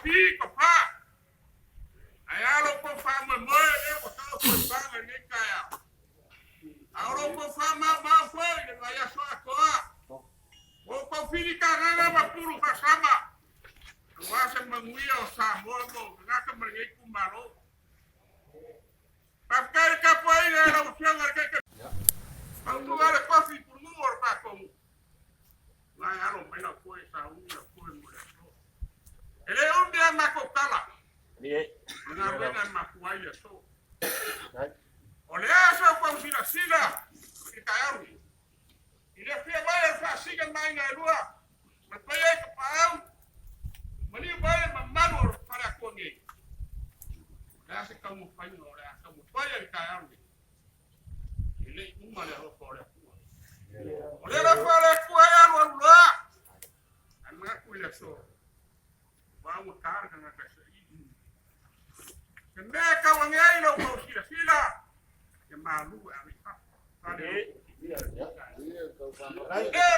fi, ko fa. Ae a lo kou faamoemoe lea ua taoto i paga i lenei taeao? A o lo outou faamaumau foi i le vaiaso atoa, ua outou filitagaga ma pulu faasama aua se manuia o Samoa ma ou tagata ma lenei itumalo. Faafetai i le tapuaiga a lau Afioga i le Taitai. Mautu le kofi i pulunuu o le tatou nuu. La e alo mai lau foe e sauni lau foe mo le aso. E le umi a matou tala. O le galuega e mafua ai le aso. O le a sa outou silasila i le taeao lenei? I le afio mai o le faasina ma aiga e lua, ma le paia i Tapaau, maliu mai le mamalu o le Faleatua nei. O le a se taumafaiga o le a taumafai ai i le taeao lenei? E le i uma le alofa o le Atua. O le alofa o le Atua e alualu loa. Ae manatu i le aso, ua augata le tagata e saili. Se mea e tau ane ai lo outou silasila, ia malu e ave i fafo. Lea o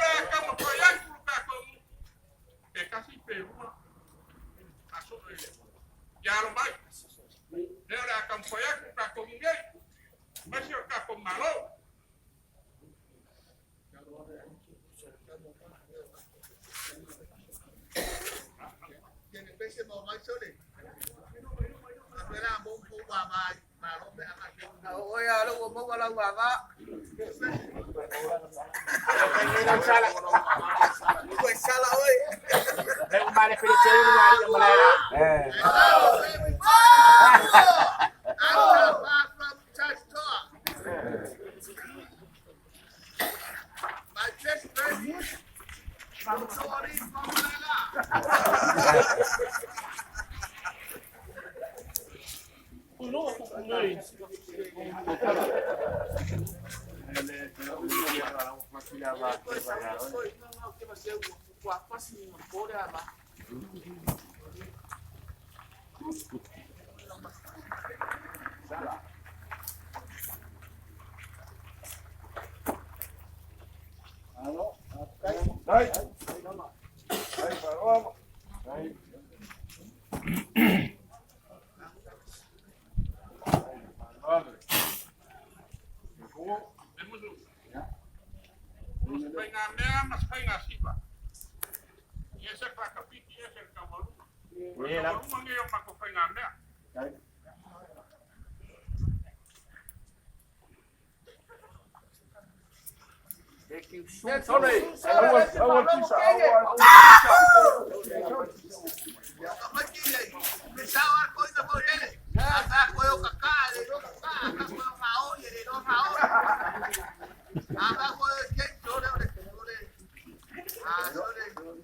le a taumafai atu lo tatou nuu, pe tasi pe lua, aso e ia alo mai. Lea o le a taumafai atu lo tatou nuu nei, aemaise o le tatou Malo. O se faiga mea ma se faiga siva. Ia se whakapiti e se taualuma. O le taualuma nei o matou faiga mea.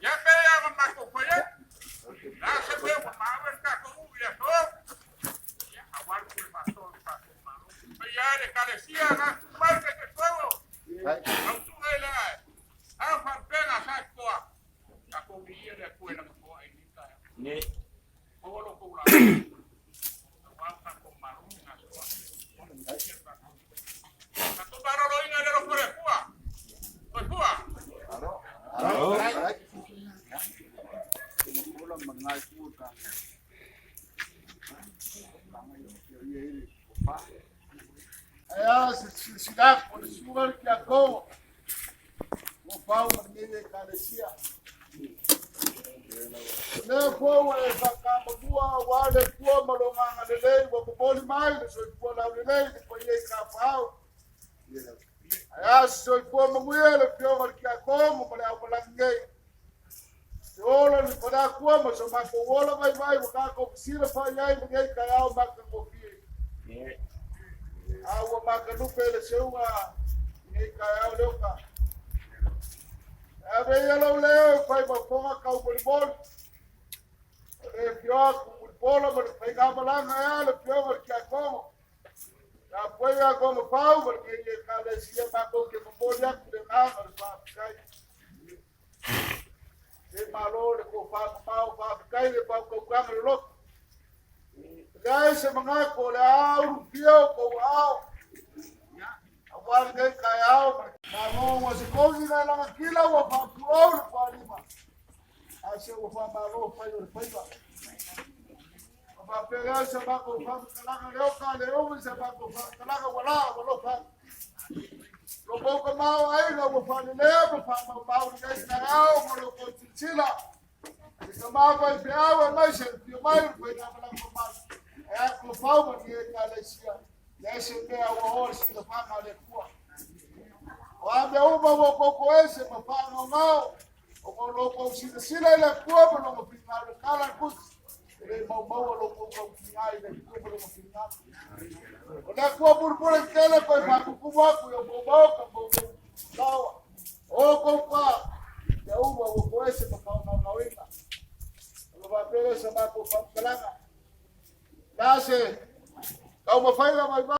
Ia pe ia ma matou fai atu. La se mea ua maua le tatou uu i le aso. Ia, aua le pule faasoa o le tatou Malo. Paia e le Ekalesia na tu mai le Taitaifono. Tautua i le a faalupega sa i toa. Tatou viia le Atua i lana foai i lenei taeao. Maua lo outou laau. Aua lo tatou Malo i gasoa. Tatou maloloina i le alofa o le Atua. Soifua. Ae a se silasila atu o le susuga le Tiakono ua pau ma lenei Ekalesia. O lea foi ua e faataamamua aua le Atua ma lona agalelei ua momoli mai le soifua laulelei i le paia i Kapaau. Ae a se soifua manuia le Afioga i le Tiakono ma le aumalaga nei. Se ola le faleatua ma so matou ola vaivai ua tatou fesilafai ai i lenei taeao matagofie. A ua matalupe le seuga i lenei taeao Leota. E ave ia lou leo e fai ma fofoga taumolimoli. O le afio atu Mulipola ma le faigamalaga e a le afioga i le Tiakono. Tapuai a kona pau ma lenei Ekalesia matou te momoli atu le agaga o le faafetai. Se malo le tofa mamao, faafetai le faautautaga loloto. E leai se manatu o le a ulufia o tou aao aua lenei taeao ma le malo ua se kosi na lagatila ua faapulou le tualima. A se ua faamalo fai o le faiva. Ona faapea lea o se matou faamatalaga le oka le umi se matou faamatalaga ua la ua lofa atu. Lo kou tamaoaiga ua faalelea ma faamaumau lenei taeao ma lo kou silasila i tama faifeau aemaise le afio mai o le faigamalaga mamalu e atu ma lenei Ekalesia le ese mea ua oa le silafaga a le Atua. O a mea uma ua outou toese ma faagaogao, ona o lo outou silasila i le Atua ma lona finagalo e tala le tusi, e le maumaua lo outou tautiga i le Atua ma lona finagalo. O le Atua pulupule tele toe faatutumu atu i outou maota ma outou laoa, o outou pa, mea uma ua toese ma faagaogaoina. Ona faapea lea sa matou faamatalaga. La se taumafaiga mai.